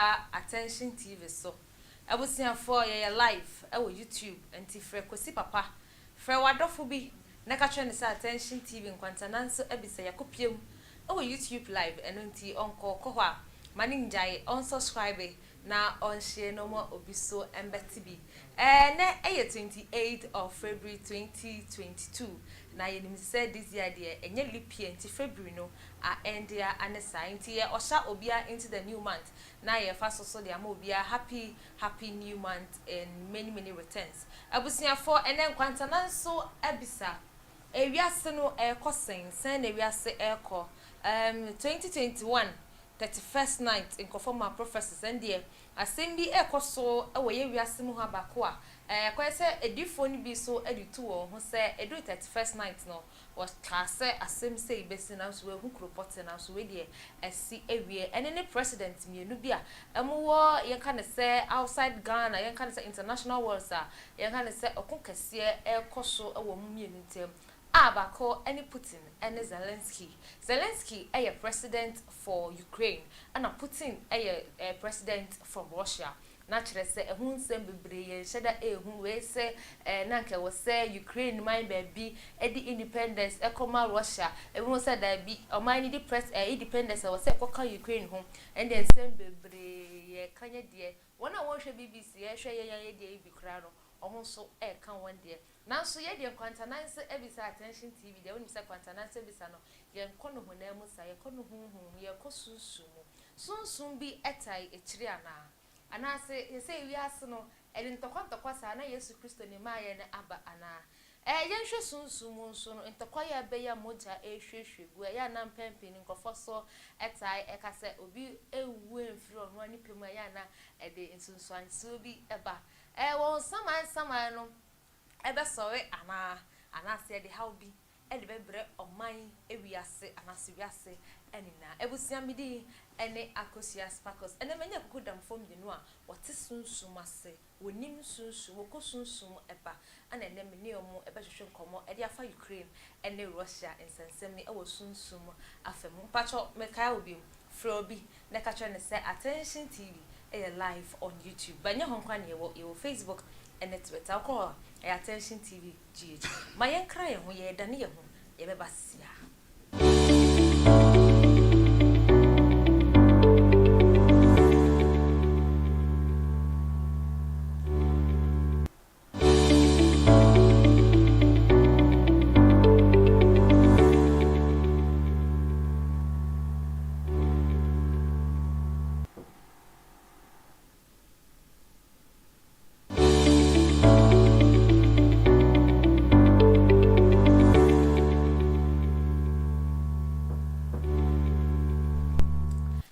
ba Attention TV so. Abusuafoɔ, yɛyɛ live wɔ YouTube, nti frɛ Kwasi Papa, frɛ w'adɔfo bi na ka kyerɛ no sɛ Attention TV Nkwantananso abisa yɛakɔpue mu wɔ YouTube live, ɛno nti ɔnkɔ kɔ hɔ a, ma no ngyae, ɔnsubscribe na ɔnhyɛ na ɔma obi so mbɛte bi. Ɛnɛ yɛ 28 of February 2022, na yɛnim sɛ this year deɛ ɛnyɛ leap year nti February no a ɛnde a ne saa nti yɛ ɔhyɛ obiara into the new month na yɛfa so so de ama obiara happy happy new month and many many returns. Abusuafoɔ, ɛnɛ Nkwantana nso abisa ewiase no ɛrekɔ sɛn sɛn na ewiase ɛrekɔ 2021 31st night nkurɔfoɔ ma prophecies. Ɛn deɛ asɛm bi ɛrekɔ so ɛwɔ yɛ wiase mu ha baako a ɛkɔyɛ sɛ edifoɔ no bi so ɛde tu wɔn ho sɛ edu 31st night no, wɔkaa sɛ asɛm sɛ ebesi, nanso wɔahu kuro pɔte, nanso wei deɛ ɛsi awie. Ɛne ne president mmienu bi a ɛmowɔ, yɛnka ne sɛ outside Ghana, yɛnka ne sɛ international worlds a yɛnka ne sɛ ɔko kɛseɛ ɛrekɔ so ɛwɔ mu mmienu ntam a baako ɛne Putin ɛne Zelensky. Zelensky ɛyɛ president for Ukraine, ɛna Putin ɛyɛ president from Russia. Na kyerɛ sɛ ɛho nsɛm bebree yɛn hyɛ da ehu wei sɛ na nka wɔ sɛ Ukraine man baabi ɛde independence ɛkɔma Russia, ebi ho sɛ daabi, ɔman no di press independence ɛwɔ sɛ ɛkɔka Ukraine ho. Ɛnna nsɛm bebree yɛ ka nyɛ deɛ wɔn a wɔrehwɛ BBC yɛhwɛ yɛn yɛn deɛ bi koraa no, wɔn nso ɛreka wɔn deɛ. Nanso yɛ deɛ Nkwantananse ebisa Attention TV deɛ, wɔnim sɛ Nkwantananse ebisa no, yɛnkɔ no honam mu sa, yɛkɔ no huhum, yɛkɔ sunsun mu. Sunsun bi ɛtae akyire anaa anaasɛ yɛsɛ wiase no ɛde ntɔkwa ntɔkwa saa na Yesu Kristo ne maayɛ no aba anaa? Yɛnhwɛ sunsun mu nso no, ntɔkwa yɛ ɛbɛyɛ mogya ehwiehwie gu ɛyɛ anam pɛnpɛn nkurɔfoɔ so ɛtae ɛka sɛ obi ewu mfiri ɔno ani pɛ mu, ɛyɛ ana ɛde nsunsuansoɔ bi ɛba wɔn saman saman no ɛbɛsɔre anaa anaasɛ ɛde haw bi ɛde bɛbrɛ ɔman ewiase anaasɛ wiase ɛnenaa. Ebusua, mi din ɛne Akosua Sparkles. Ɛnna mɛnyɛ kuku damfo mmienu a wɔte sunsum ase, wɔnim sunsum, wɔkɔ sunsum ɛba, ɛna ɛnɛ me ne wɔn ɛbɛhwehwɛ nkɔmɔ ɛde afa Ukraine ɛne Russia nsɛnsɛm yi ɛwɔ sunsum afa mu. Mpatsɔ, mɛkae obi, frɛ obi na ɛka kyerɛ no sɛ Attention TV ɛyɛ live on YouTube. Bɛnyɛ ho nkwa ne yɛwɔ Facebook ɛne Twitter. Wokɔ hɔ a, ɛyɛ Attention TV GH. Ma yɛnkra yɛn ho, yɛdane yɛn ho, yɛbɛba sia.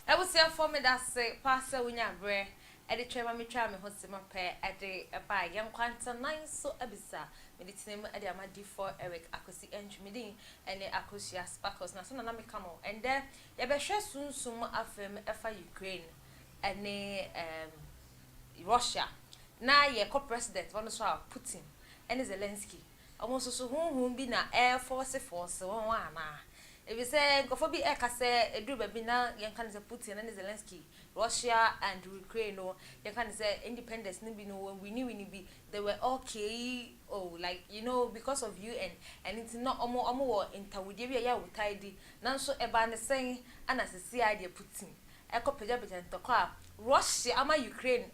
Abusuafoɔ, meda ase paa sɛ wonya berɛ ɛde twɛn ma metwa me ho sima pɛ ɛde ɛbaa yɛn Nkwantanan so abisa. Mede tena mu ɛde ama D4 Eric Akosi Ntwimidin ɛne Akosua Sparkles. Na sɛ nana meka no, ɛndɛ yɛbɛhwɛ sunsum afam ɛfa Ukraine ɛne Russia na yɛkɔ president wɔn nso a Putin ɛne Zelensky, wɔn nso so huhum bi na ɛɛfɔɔse fɔɔse wɔn anaa, ebi sɛ nkurɔfoɔ bi ɛka sɛ eduru baabi na yɛnka no sɛ Putin ne Zelensky, Russia and Ukraine no, yɛnka no sɛ independence no bi no, wɔn wini wini bi, they were okay, oh, like because of UN ɛne nti na ɔmo wɔ ntawudie bi a ɛyɛ awotae di. Nanso ɛbaa ne sɛn ana sisi a deɛ Putin ɛkɔ pagyapagya ntɔkwa a Russia ama Ukraine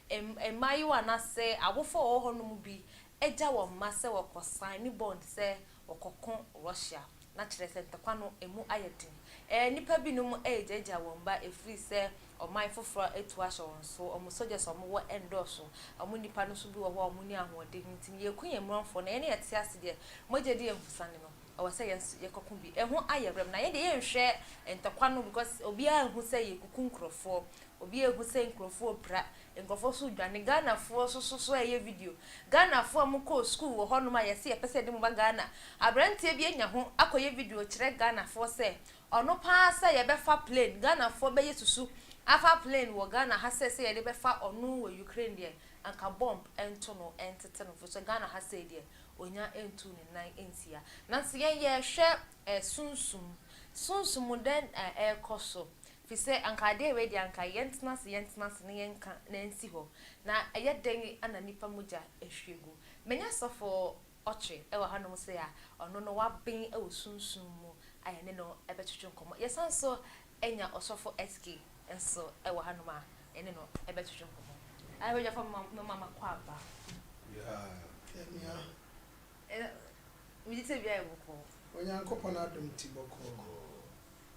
mmaayewa anaasɛ awofo a wɔwɔ hɔnom bi agya wɔn mma sɛ wɔkɔ sign ne bond sɛ wɔkɔko Russia, na kyerɛ sɛ ntɔkwa no emu ayɛ den. Nnipa binom ɛregyagya wɔn ba efiri sɛ ɔman foforɔ atu ahyɛ wɔn so. Wɔn soldiers a wɔwɔ ndɔɔso, wɔn nipa no nso bi wɔ hɔ a wɔn ni ahoɔden, nti yɛku yɛn mmorɔmfoɔ na yɛn ne yɛte ase deɛ mogya di yɛn fusane no, ɛwɔ sɛ yɛn nso yɛkɔko bi. Ɛho ayɛ rɛm na yɛn deɛ yɛnhwɛ ntɔkwa no because obiara nhu sɛ yɛkuku nkurɔfoɔ, obiara nhu sɛ nkurɔfoɔ pira, nkurɔfoɔ so dwane. Ghanafoɔ nso so ɛyɛ video, Ghanafoɔ a wɔkɔɔ school wɔ hɔnom a yɛsɛ yɛpɛ sɛ yɛde mo ba Ghana, aberanteɛ bi anya ho akɔyɛ video kyerɛ Ghanafoɔ sɛ ɔno paa sɛ yɛbɛfa plane, Ghanafoɔ bɛyɛ susu afa plane wɔ Ghana ha sɛ yɛde bɛfa ɔno wɔ Ukraine deɛ, anka bomb ɛnto no ɛntete no fo sɛ Ghana ha sɛ deɛ onya ɛntu ne nan ɛnsia. Nanso yɛn yɛhwɛ sunsum sunsum dɛn ɛrekɔ so. Firi sɛ anka adeɛ wei deɛ anka yɛntena ase yɛntena ase na yɛnka na ɛnsi hɔ. Na ɛyɛ dɛn na nnipa mogya ahwie gu? Manya sɔfo Ɔtwe wɔ hanom sei a ɔno no waben wɔ sunsum mu a yɛne no bɛtwetwe nkɔmmɔ. Yɛsan nso anya ɔsɔfo SK nso wɔ hanom a yɛne no bɛtwetwe nkɔmmɔ. Abadwafo mema mo akwaaba. Yeah. Yɛnua. Megye sɛ biara yɛ bɔkɔɔ. Onyankopɔn adom nti bɔkɔɔ.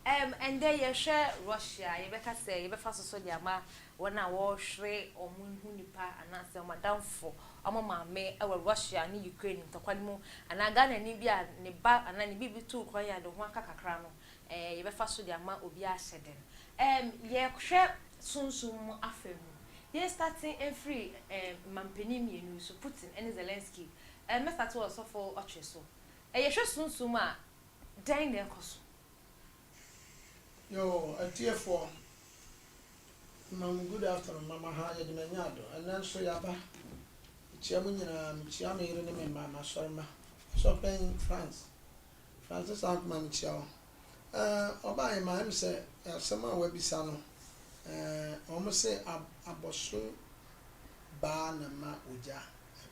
Ɛm, ɛndɛ yɛhwɛ Russia a, yɛbɛka sɛ yɛbɛfa so so de ama wɔn a wɔrehwere wɔn ho nipa anaasɛ wɔn adamfo, wɔn maame wɔ Russia ne Ukraine ntɔkwa no mu, anaa Ghanani bi a ne ba anaa ne biribi too kwan a ne ho aka kakra no, ɛɛ, yɛbɛfa so de ama obiara ahyɛ den. Ɛm, yɛhwɛ sunsum mu afa mu. Yɛn starte mfiri ɛm, mampanin mmienu yi so, Putin ne Zelensky. Ɛm, mɛstarte wɔ Ɔsɔfo Ɔtwe so. Ɛ, yɛhwɛ sunsum a, dɛn na ɛkɔ so? Yoo atiefoɔ mema mo good afternoon mama ha yɛde manya ado ɛnɛ nso yaba mekyia mo nyinaa mekyia me yere ne me mma masɔre ma Ɔsɔpanyin France Francis Ankoma mekyia wo ɛɛ ɔbaa yɛ ma ɛm sɛ asɛm a wabisa no ɛɛ wɔn se abɔso baa na ma ogya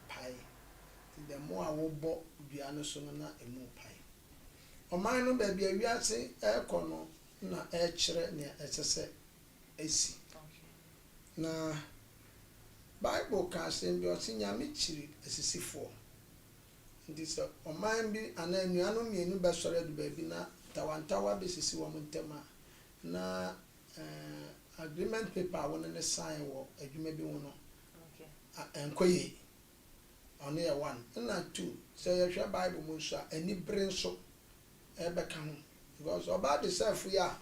ɛpae nti the more a wobɔ dua no so no na emu pae. Ɔman no, baabi a wiase rekɔ no na ɛrekyerɛ nea ɛsɛ sɛ esi. Na Bible ka asɛm bi, ɔse Nyame kyiri asisifoɔ. Nti sɛ ɔman bi anaa anuanom mmienu bɛsɔre adu baabi na ntawantawa bɛsisi wɔn ntam a, na agreement paper a wo ne no sign wɔ adwuma bi ho no, ɛnkɔ yie. Ɔno yɛ one. Nna two, sɛ yɛhwɛ Bible mu nso a, anibere nso bɛka ho. Because ɔbaa desɛɛfo yi a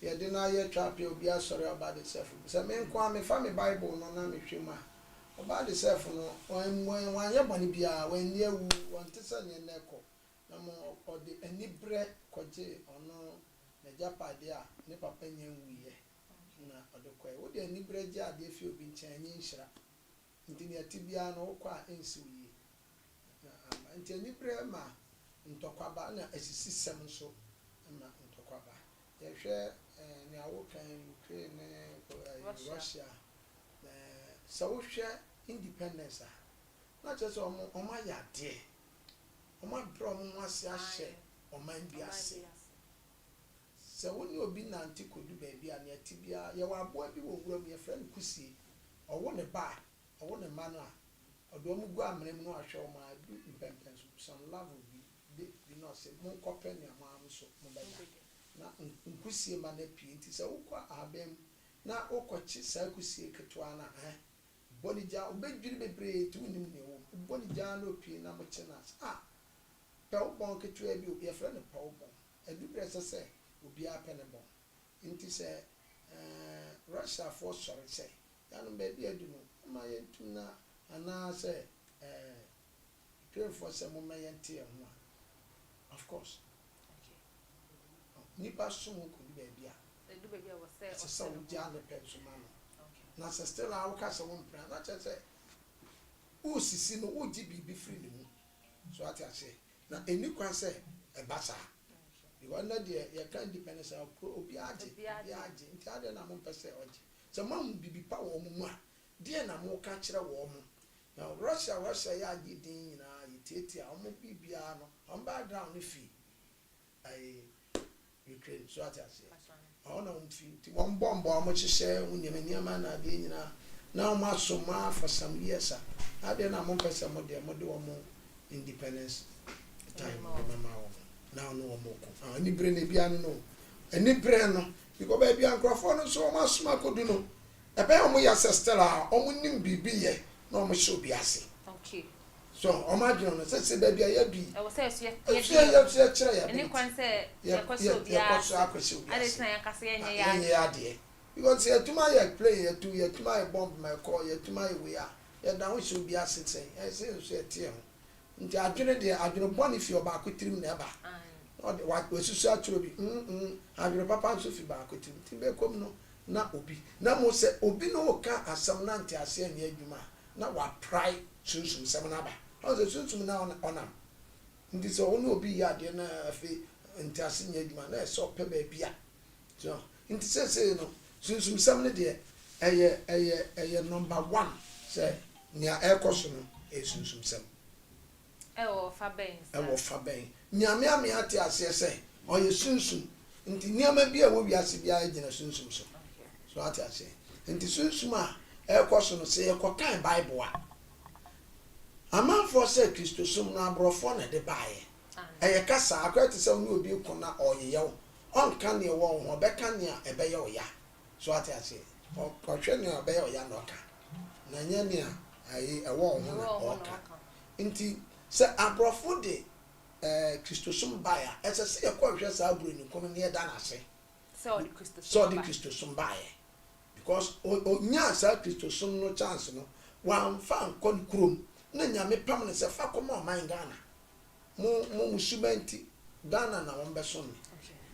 yɛde no ayɛ twapea obi asɔre a ɔbaa desɛɛfo. Sɛ me nko ara mefa me Bible no na mehwɛ mu a, ɔbaa desɛɛfo no, wanyɛ bɔne biara, wanni awu, ɔnte sɛ nea nnɛ ɛkɔ. Na mmom ɔde aniberɛ kɔgyee ɔno n'agyapadeɛ a ne papa nnya nwuiɛ na ɔde kɔeɛ. Wode aniberɛ gye adeɛ fi obi nkyɛn a, ɛnyɛ nhyira. Nti nea ɛte biara no wokɔ a ɛnsi wo yie. Na amma. Nti aniberɛ ma ntɔkwa ba ɛna asisisɛm nso ma ntɔkwa ba. Yɛhwɛ nea woka yi Ukraine ne Russia sɛ wohwɛ independence a na kyerɛ sɛ wɔn wɔn ayɛ adeɛ. Wɔn abrɛ wɔn ho ase ahyɛ ɔman bi ase. Sɛ wo ne obi nante kɔdu baabi a nea ɛte biara yɛwɔ aboa bi wɔ nwura mu yɛfrɛ no kusie. Ɔwo ne ba a, ɔwo ne mma no a, ɔde wɔn gu amena mu na wahwɛ wɔn ara du mpɛnpɛnso some level bi de bi na ɔse monkɔpɛ nea mo ara nso mobɛda na nkusie mma no apue. Nti sɛ wokɔ ahaban mu na wokɔkye saa kusie ketewa no a, eh, bɔ no gya, wobɛdwiri bebree nti wonnim nea ɛwɔ mu. Wobɔ no gya ara na opue na mokye no a, ah, pɛ wo bɔn ketewa bi o, yɛfrɛ no pɛ wo bɔn. Ɛdu berɛ a ɛsɛ sɛ obiara pɛ ne bɔn. Nti sɛ Russiafoɔ sɔre sɛ, Yanom baabi a adu no, momma yɛntum na anaa sɛ Ukrainefoɔ sɛ momma yɛnte yɛn ho a, of course, nnipa som wo kɔdu baabi a, ɛsɛ sɛ wogyaa ne pɛ nso ma no. Na sɛ still a woka sɛ wompene a, na kyerɛ sɛ woresisi no, woregye biribi firi ne mu. So wate aseɛ? Na ɛnni kwan sɛ ɛba saa. Because nnɛ deɛ yɛka independence a, kuro obiara gye, obiara gye. Nti adɛn na mompɛ sɛ ɔgye? Sɛ moahu biribi pa wɔ wɔn mu a, deɛn na moka kyerɛ wɔn? Na Russia Russia yi a agye din nyinaa, yɛtiatia wɔn biribiara no, wɔn background no fi ɛyi Ukraine so ate aseɛ ɛhɔ na wɔn fi nti wɔn bɔmb a wɔn hyehyɛ ho nneɛma nneɛma na adeɛ nyinaa na wɔn aso mo for some years a adeɛ na mo mpɛ sɛ mo deɛ mo de wɔn independence time de mɛma wɔn na ɔno wɔn ko ah anibere na ebi ano no anibere no because baabi a nkurɔfoɔ no nso wɔn asom akɔdu no Ɛbɛyɛ wɔn ya sɛ still a wɔn nim biribi yɛ na wɔn hyɛ obi ase. Okay. So wɔn adwene no sɛ sɛ baabi a yɛadu yi. Ɛwɔ sɛ yɛso yɛ yɛ yɛ yɛ yɛ kyerɛ yɛ ability. Ɛni kwan sɛ yɛkɔ hyɛ obi ase. Yɛkɔ so akɔ hyɛ obi ase. Adɛn nti na yɛn ankasa yɛnyɛ yɛ adeɛ. Yɛnyɛ yɛ adeɛ. Because sɛ yɛtumi ayɛ plane yɛtu yɛtumi ayɛ bomb ma ɛkɔ yɛtumi ayɛ wei a yɛda ho hyɛ obi ase sɛn ɛsɛ sɛ yɛn nso yɛte yɛn ho. Nti adwene deɛ, adwene bɔne fi ɔbaako tirim na ɛba. Na ɔde, wa, wasusu akyerɛ obi, mm-mm, adwene papa nso fi baako tirim. Nti bɛkɔ mu no, na obi. Na mmom sɛ obi ne wo ka asɛm na nteaseɛ nyɛ adwuma a, na waprae sunsumsɛm no aba. Wahu sɛ sunsum no na ɔnam. Nti sɛ wo ne obi reyɛ adeɛ na afei ntease nyɛ adwuma a, na ɛsɛ sɛ ɔpɛ baabi a. So, Nti seesei no, sunsumsɛm no deɛ, ɛyɛ, ɛyɛ, ɛyɛ number one sɛ nea ɛrekɔ so no, ɛyɛ sunsumsɛm. Ɛwɔ ɔfa bɛn saa? Ɛwɔ ɔfa bɛn? Nea me a me ate aseɛ sɛ, ɔyɛ sunsum. Nti nneɛma bi a ɛwɔ wiase biara gyina sunsum so. So ate aseɛ? Nti sunsum a ɛrekɔ so no, sɛ yɛkɔkan Bible a, amanfoɔ sɛ Kristosom no aborɔfoɔ na ɛde baeɛ. Ɛyɛ kasa, akɔyɛ te sɛ wo ne obi reko na ɔreyeyɛ wo. Ɔnka nea ɛwɔ wo ho, ɔbɛka nea ɛbɛyɛ wo ya. So ate aseɛ? Ɔhwɛ nea ɛbɛyɛ wo ya na ɔka, na ɛnyɛ nea ayi ɛwɔ wo ho na ɔreka. Nti sɛ aborɔfo de ɛɛ Kristosom baeɛ a, ɛsɛ sɛ yɛkɔhwehwɛ saa buroni ko no na yɛda no ase sɛ ɔde sɛ ɔde Kristosom baeɛ. Because ɔnyaa saa Kristosom no chance no, wamfa ankɔ ne kurom, na Nyame pam no sɛ fa kɔma ɔman Ghana. Mo mo mo suban nti, Ghana na wɔbɛsom me.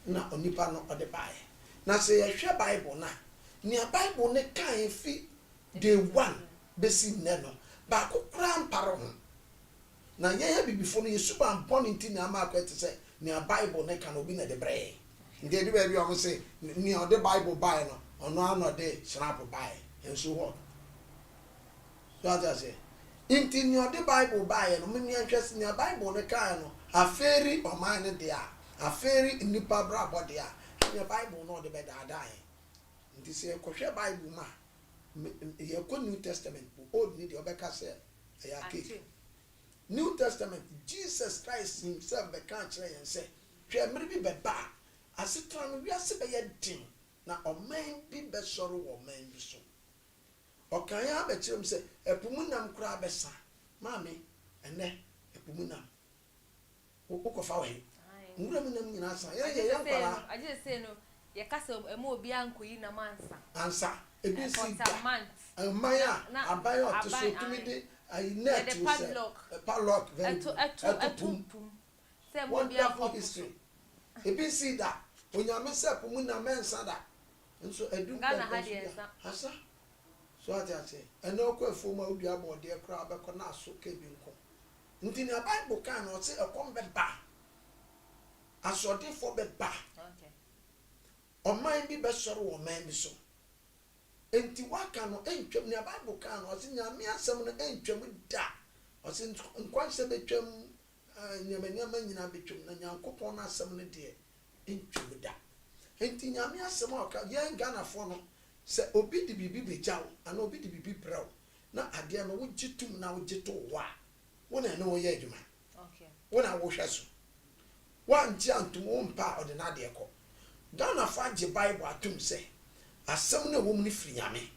Na onipa no ɔde baeɛ. Na sɛ yɛhwɛ Bible no a, nea Bible no kaeɛ fi day one bɛsi nnɛ no, baako koraa mpare ho. Na yɛn abibifo no, yɛn suban bɔne nti na ama akɔyɛ te sɛ nea Bible no ka no, obi na ɛde brɛɛ yɛn. Nti ɛdu baabi a wɔse nea ɔde Bible baeɛ no, ɔno ara na ɔde Schnapp baeɛ. And so what? So ate aseɛ? Nti nea ɔde Bible baeɛ no, momma yɛnhwɛ sɛ nea Bible no kaeɛ no afeeri ɔman no deɛ a, afeeri nnipa abrabɔ deɛ a, ɛnneɛ Bible no ɔde bɛdaadaa yɛn. Nti sɛ yɛkɔhwɛ Bible mu a, yɛkɔ New Testament po, Old no deɛ ɔbɛka sɛ ɛyɛ archaic. New Testament, Jesus Christ himself bɛkaa kyerɛɛ yɛn sɛ, hwɛ mmere bi bɛba a, asetena no, wiase bɛyɛ den, na ɔman bi bɛsɔre wɔ ɔman bi so. Ɔkae ara bɛkyerɛ mu sɛ, ɛpo mu nam koraa bɛsa. Maame, ɛnnɛ, ɛpo mu nam, Wo wokɔfa wɔ he? Nwura mu nam nyinaa sa. Yɛn yɛyɛ nkwadaa. Agye sesei no yɛka sɛ ɛma obiara nkɔyi nam ansa. Ansa. Ebi nsi da. Ɔman a aban a ɔte so tumi de ayi net o sɛ padlock very good ɛto pum. Wonderful history. Ebi nsi da. Onyame sɛ po mu nam ɛnsa da. Nso adu mpɛmpɛnso bi a asa. So ate aseɛ? Ɛnɛ wokɔ afuom a wodua bɔɔdeɛ koraa wobɛkɔ na aso ka ebi nko. Nti nea Bible kae no, ɔse ɛkɔm bɛba, asoɔdenfoɔ bɛba, ɔman bi bɛsɔre wɔ ɔman bi so. Nti waka no ɛntwam, nea Bible kae no, ɔse Nyame asɛm no ɛntwam da. Ɔse nkɔnhyɛ bɛtwam, nneɛma nneɛma nyinaa bɛtwam, na Nyankopɔn no asɛm no deɛ ɛntwam da. Nti Nyame asɛm a ɔka, yɛn Ghanafoɔ no, sɛ obi de biribi bɛgya wo, anaa obi de biribi brɛ wo, na adeɛ no wogye tom na wogye to wo hɔ a, wo na ɛne wo yɛ adwuma. Wo na wohwɛ so. Woangye antom, wompɛ a, ɔde n'adeɛ kɔ. Ghanafoɔ agye Bible atom sɛ asɛm no a ɛwɔ mu no firi Nyame,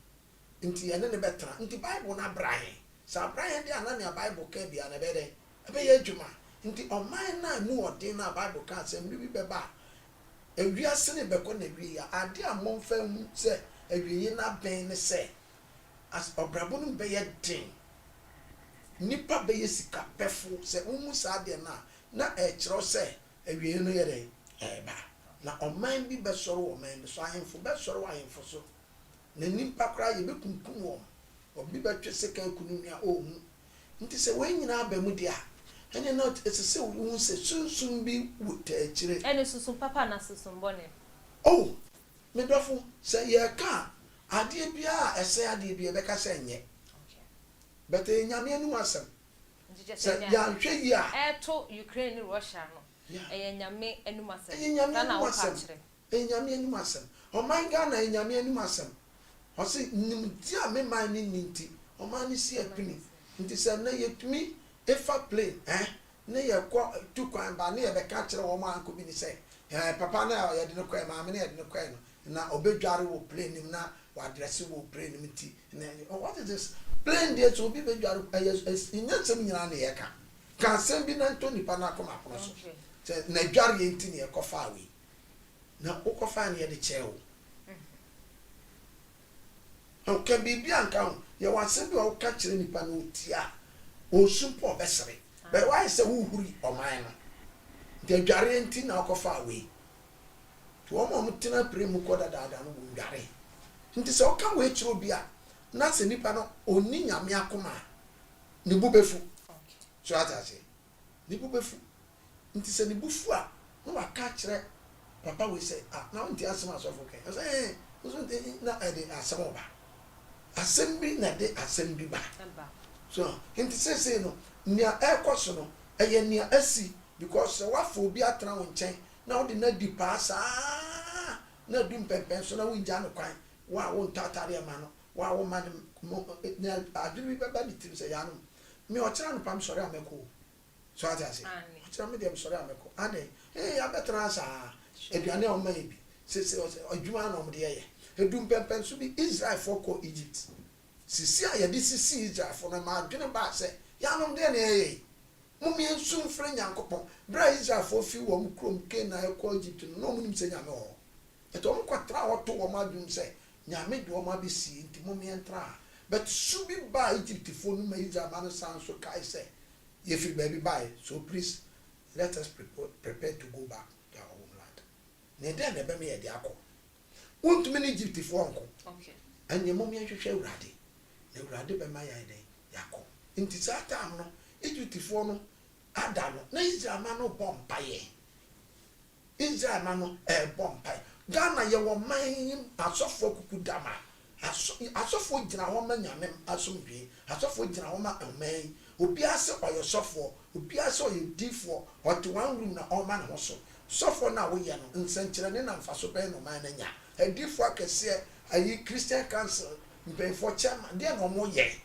nti yɛne no bɛtena. Nti Bible no abra yɛn. Sɛ abra yɛn deɛ a, na nea Bible ka biara no ɛbɛyɛ dɛn? Ɛbɛyɛ adwuma. Nti ɔman no a ɛmu ɔden no a Bible kaa sɛ mmere bi bɛba a wiase no rebɛkɔ n'awieeɛ a, adeɛ a momfa nhu sɛ awieeɛ no abɛn ne sɛ, As ɔbrabɔ no mu bɛyɛ den, nnipa bɛyɛ sikapɛfo. Sɛ wohu saa adeɛ no a, na ɛrekyerɛ wo sɛ awieeɛ no yɛ dɛn? Ɛreba. Na ɔman bi bɛsɔre wɔ ɔman bi so, ahemfo bɛsɔre wɔ ahemfo so, na nnipa koraa yɛbɛkunkum wɔn. Obi bɛtwe sekan aku ne nua a ɔnhu. Nti sɛ wei nyinaa ba mu deɛ a, ɛnneɛ na ɛsɛ sɛ wohu sɛ sunsum bi wɔ taa akyire. Ɛne sunsum papa anaa sunsum bɔne? Oh, me dɔfo, sɛ yɛreka a, Adeɛ biara a ɛsɛe adeɛ biara yɛbɛka sɛ ɛnyɛ but ɛyɛ Nyame anum asɛm sɛ yɛanhwɛ yie a. Ɛreto Ukraine ne Russia no ɛyɛ Nyame anum asɛm Ɛyɛ Nyame saa na anum wopɛ asɛm akyerɛ. Ɛyɛ Nyame anum asɛm Ɔman Ghana ɛyɛ Nyame anum asɛm Ɔse nimdeɛ a me man no nni nti ɔman no si apini nti sɛ nnɛ yɛtumi fa plane eh ne yɛkɔ tu kwan ba ne yɛbɛka kyerɛ wɔn a ankɔ bi ne sɛ eh papa no a yɛde no kɔɛ maame no a yɛde no kɔɛ no na ɔbɛdware wɔ plane no mu na wadrɛse wɔ plane no mu nti na what is this plane deɛ sɛ obi bɛdware ɛyɛ nyɛ nsɛm nyinaa na yɛka ka asɛm bi na ntɔ nipa no akoma pono so sɛ n'adwareɛ nti na yɛkɔfaa wei na wokɔfaa no yɛde kyɛɛ wo Ɔka biribi a nka ho. Yɛwɔ asɛm bi a woka kyerɛ nipa na otie a, ɔresu mpo a ɔbɛsere. But woayɛ sɛ wohuri ɔman no. Nti adwareɛ nti na wokɔfaa wei. Nti wɔn a wɔtena plane mu kɔ dadaada no wɔnnware. Nti sɛ woka wei kyerɛ obi a, na sɛ nipa no ɔnni Nyame akoma a, ne bo bɛfu. So ate aseɛ? Ne bo bɛfu. Nti sɛ ne bo fu a, na waka akyerɛ. Papa wei sɛ, ah, na wonte asɛm a asɔfo ka yi? Ɔsɛ, ɛɛ, nso nte na ɛde asɛm ɔba. Asɛm bi na ɛde asɛm bi ba. So, nti seesei no, nea ɛrekɔ so no, ɛyɛ nea asi because sɛ woafa obi atena wo nkyɛn na wode no adi paa saa na adu mpɛmpɛn so na wongya no kwan, wo a wontɔ atare ma no, wo a womma no mo, nea adwene bi bɛba ne tirim sɛ, Yanom, me ɔkyena anɔpa mesɔre a mɛkɔ o. So ate ase? Ɔkyena me deɛ mesɔre a mɛkɔ. Adɛn? Ee, yɛabɛtena ha saa. Aduane a wɔma yɛ bi, seesei ɔsɛ adwuma ara na wɔde yɛyɛ. Ɛduu mpɛmpɛnso bi, Israelfoɔ kɔɔ Egypt. Sisi a yɛde sisii Israelfoɔ no, ɛmaa adwene baa sɛ, Yɛanom, deɛn na yɛreyɛ yi? Mom yɛnsu mfrɛ Nyankopɔn. Berɛ a Israelfoɔ firi wɔn kurom Kanaan rekɔ Egypt no, na wɔnim sɛ Nyame wɔ hɔ. But wɔkɔtraa hɔ too wɔn adwene mu sɛ, Nyame de wɔn abɛsie, nti mom yɛntra ha. But su bi baa Egyptfoɔ no mu ma Israel mma no san nso kae sɛ, Yɛfiri baabi baeɛ, so please let us prepare to go back to our homeland. Na ɛdɛn na ɛbɛma yɛde akɔ? Wontumi ne Egyptfoɔ nko. Ɛnneɛ mom yɛnhwehwɛ Awurade, na Awurade bɛma yɛayɛ dɛn? Yɛakɔ. Nti saa time no, Egyptfoɔ no ada no, na Israel mma no rebɔ mpaeɛ. Israel mma no ɛrebɔ mpae. Ghana yɛwɔ man yi asɔfoɔ akukudam a asɔfoɔ gyina hɔ ma Nyame asomdwoe, asɔfoɔ gyina hɔ ma ɔman yi. Obiara se ɔyɛ sɔfoɔ, obiara se ɔyɛ difoɔ, ɔte one room na ɔrema ne ho so. Sɔfoɔ no a woyɛ no, nsɛnkyerɛnne na mfaso bɛn na ɔman no anya? Adifoɔ akɛseɛ, ayi Christian council mpanyinfoɔ, chairman, deɛn na wɔyɛ?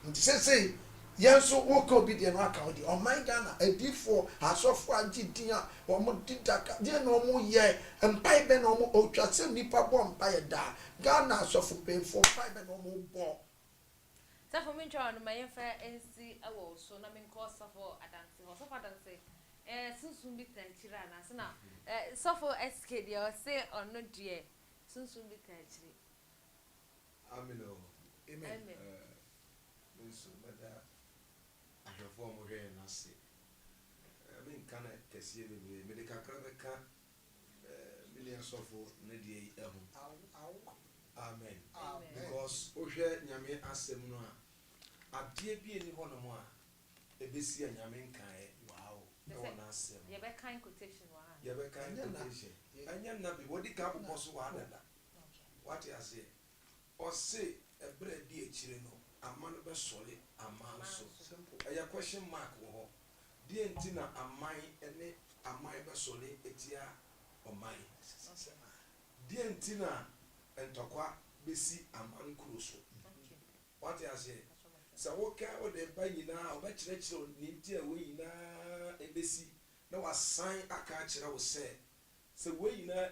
Nti seesei yɛn nso woka obi deɛ na waka wo deɛ. Ɔman Ghana adiyifoɔ, asɔfoɔ agye din a wɔn di daka, deɛn na wɔn yɛ? Mpae bɛn na wɔn, otwa sɛ nnipa bɔ mpaeɛ daa. Ghana asɔfo mpanyinfoɔ mpae bɛn na wɔn bɔ? Sɔfo mentwa w'ano ma yɛmfa nsi wɔ wo so na menkɔ sɔfo Adanse hɔ. Sɔfo Adanse, eh, sunsum bi taa akyire anaa? Se na eh, sɔfo SK deɛ ɔse ɔno deɛ sunsum bi taa akyire. Amen oo. Amen. Me nso mɛda ahwɛfoɔ a wɔhwɛ yɛn no ase. Menka no kɛseɛ bebree, mede kakra bɛka me nua sɔfo ne deɛ yi ho. Amen. Because wohwɛ Nyame asɛm no a, adeɛ bi nni hɔnom a ɛbɛsi a Nyame nkaeɛ ɛwɔ n'asɛm mu. Yɛbɛkan quotation wɔ ha. Yɛbɛkan quotation. Ɛnyɛ nna bi, wɔdi kan abobɔ so wɔ ha dada. Wate aseɛ? Ɔse ɛberɛ a ɛdi akyire no, aman bɛsɔre aman so. Ɛyɛ question mark wɔ hɔ. Deɛn nti na aman ne aman bɛsɔre atia ɔman? Deɛn nti na ntɔkwa bɛsi aman kuro so? Wate aseɛ? Sɛ woka wode ba nyinaa a, ɔbɛkyerɛkyerɛ wo deɛ nti a wei nyinaa ɛbɛsi, na wasan aka akyerɛ wo sɛ, sɛ wei nyinaa.